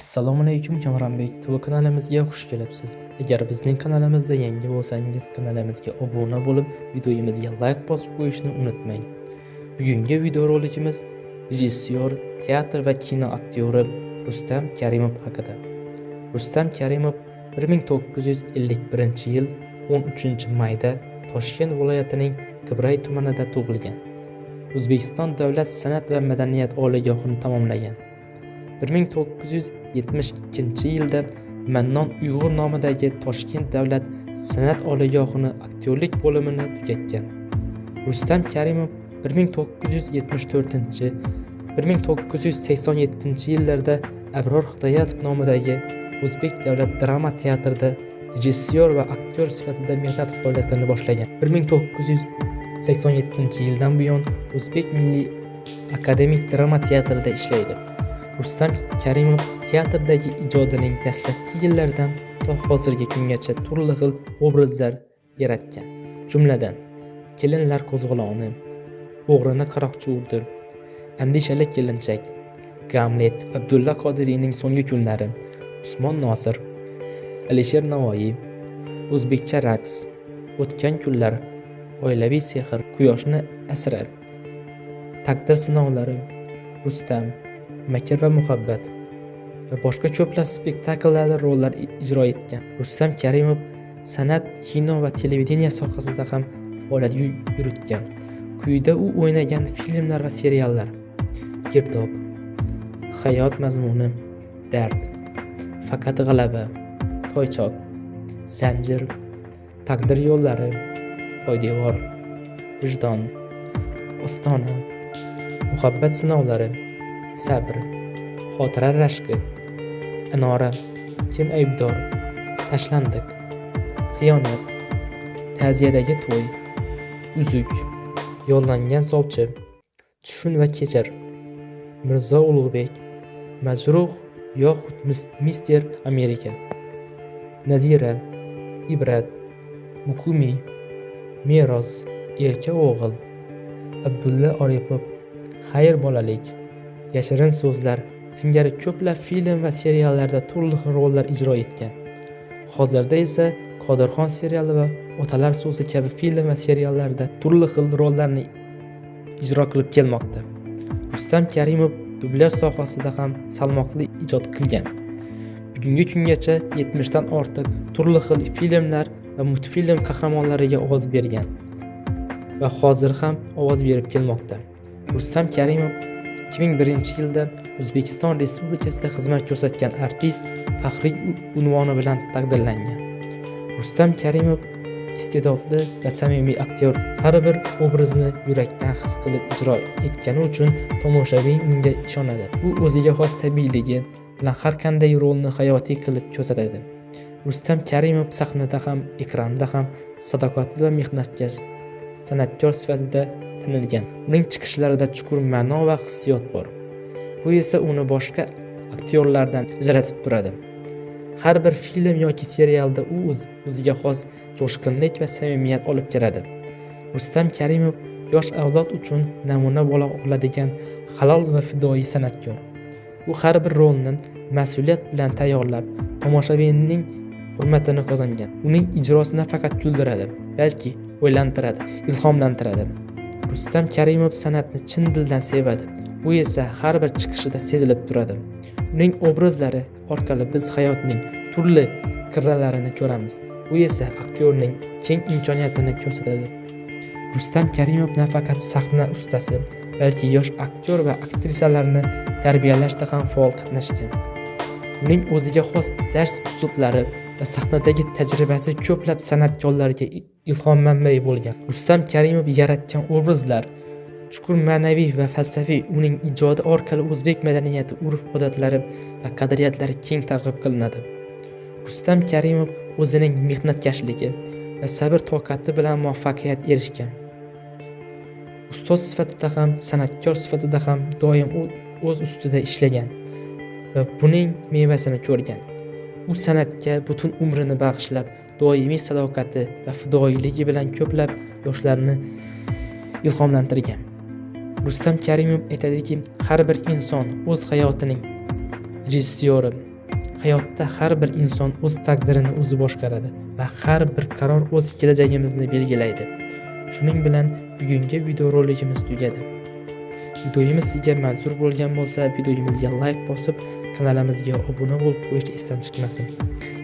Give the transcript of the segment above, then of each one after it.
Assalomu alaykum, Kamronbek TV kanalimizga xush kelibsiz. Agar bizning kanalimizda yangi bo'lsangiz, kanalimizga obuna bo'lib, videomizga like bosib qo'yishni unutmang. Bugungi videorolikimiz rejissyor, teatr va kino aktyori Rustam Karimov haqida. Rustam Karimov 1951-yil 13-mayda Toshkent viloyatining Qibray tumanida tug'ilgan. O'zbekiston davlat san'at va madaniyat oliygohini tamomlagan. 1972-yilda Mannon Uyg'ur nomidagi Toshkent davlat san'at oliygohini aktyorlik bo'limini tugatgan. Rustam Karimov 1974-1987-yillarda Abror Hidoyatov nomidagi O'zbek davlat drama teatrida rejissyor va aktyor sifatida mehnat faoliyatini boshlagan. 1987-yildan buyon O'zbek milliy akademik drama teatrida ishlaydi. Rustam Karimov teatrdagi ijodining dastlabki yillaridan to hozirgi kungacha turli xil obrazlar yaratgan. Jumladan, Kelinlar qo'zg'oloni, O'g'rini qaroqchi urdi, Andishali kelinchak, Gamlet, Abdulla Qodiriyning so'nggi kunlari, Usmon Nosir, Alisher Navoiy, O'zbekcha raqs, O'tgan kunlar, Oilaviy sehr, Quyoshni asra, Taqdir sinovlari, Rustam, Makr va muhabbat va boshqa ko'plab spektakllarda rollar ijro etgan. Rustam Karimov san'at, kino va televideniye sohasida ham faoliyat yuritgan. Quyida u o'ynagan filmlar va seriallar: Girdob, Hayot mazmuni, Dard, Faqat g'alaba, Toychoq, Zanjir, Taqdir yo'llari, Poydevor, Vijdon, Ostona, Muhabbat sinovlari, Sabr, Xotira rashki, Anora, Kim aybdor, Tashlandiq, Xiyonat, Ta'ziyadagi to'y, Uzuk, Yollangan sovchi, Tushun va kechir, Mirzo Ulug'bek, Majruh yoxud Mister Amerika, Nazira, Ibrat, Muqimiy, Meros, Erka o'g'il, Abdulla Oripov, Xayr bolalik, Yashirin so'zlar singari ko'plab film va seriallarda turli xil rollar ijro etgan. Hozirda esa Qodirxon seriali va Otalar so'zi kabi film va seriallarda turli xil rollarni ijro qilib kelmoqda. Rustam Karimov dublyaj sohasida ham salmoqli ijod qilgan. Bugungi kungacha 70 dan ortiq turli xil filmlar va multfilm qahramonlariga ovoz bergan va hozir ham ovoz berib kelmoqda. Rustam Karimov 2001-yilda O'zbekiston Respublikasida xizmat ko'rsatgan artist faxriy unvoni bilan taqdirlangan. Rustam Karimov iste'dodli va samimiy aktyor, har bir obrazni yurakdan his qilib ijro etgani uchun tomoshabin unga ishonadi. U o'ziga xos tabiiyligi bilan har qanday rolni hayotiy qilib ko'rsatadi. Rustam Karimov sahnada ham, ekranda ham sadoqatli va mehnatkash san'atkor sifatida tanilgan. Uning chiqishlarida chuqur ma'no va hissiyot bor. Bu esa uni boshqa aktyorlardan ajratib turadi. Har bir film yoki serialda u o'ziga xos jo'shqinlik va samimiyat olib kiradi. Rustam Karimov yosh avlod uchun namuna bo'la oladigan halol va fidoyi san'atkor. U har bir rolni mas'uliyat bilan tayyorlab, tomoshabinning hurmatini qozongan. Uning ijrosi nafaqat kuldiradi, balki o'ylantiradi, ilhomlantiradi. Rustam Karimov san'atni chin dildan sevadi. Bu esa har bir chiqishida sezilib turadi. Uning obrazlari orqali biz hayotning turli qirralarini ko'ramiz. Bu esa aktyorning keng imkoniyatini ko'rsatadi. Rustam Karimov nafaqat sahna ustasi, balki yosh aktyor va aktrisalarni tarbiyalashda ham faol qatnashgan. Uning o'ziga xos dars uslublari va sahnadagi tajribasi ko'plab san'atkorlarga ilhom manbai bo'lgan. Rustam Karimov yaratgan obrazlar chuqur ma'naviy va falsafiy. Uning ijodi orqali o'zbek madaniyati, urf-odatlari va qadriyatlari keng targ'ib qilinadi. Rustam Karimov o'zining mehnatkashligi va sabr-toqati bilan muvaffaqiyat erishgan. Ustoz sifatida ham, san'atkor sifatida ham doim u o'z ustida ishlagan va buning mevasini ko'rgan. U san'atga butun umrini bag'ishlab, doimiy sadoqati va fidoyiligi bilan ko'plab yoshlarni ilhomlantirgan. Rustam Karimov aytadiki, har bir inson o'z hayotining rejissyori. Hayotda har bir inson o'z taqdirini o'zi boshqaradi va har bir qaror o'z kelajagimizni belgilaydi. Shuning bilan bugungi videorolikimiz tugadi. Videomiz sizga manzur bo'lgan bo'lsa, videomizga like bosib, kanalimizga obuna bo'lib qo'yish esdan chiqmasin.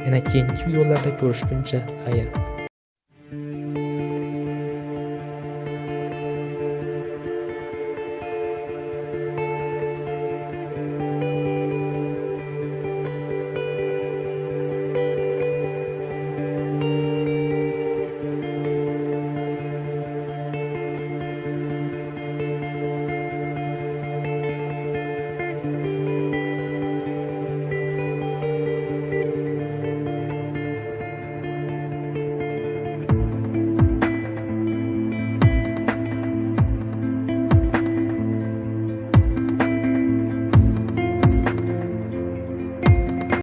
Yana keyingi videolarda ko'rishguncha xayr.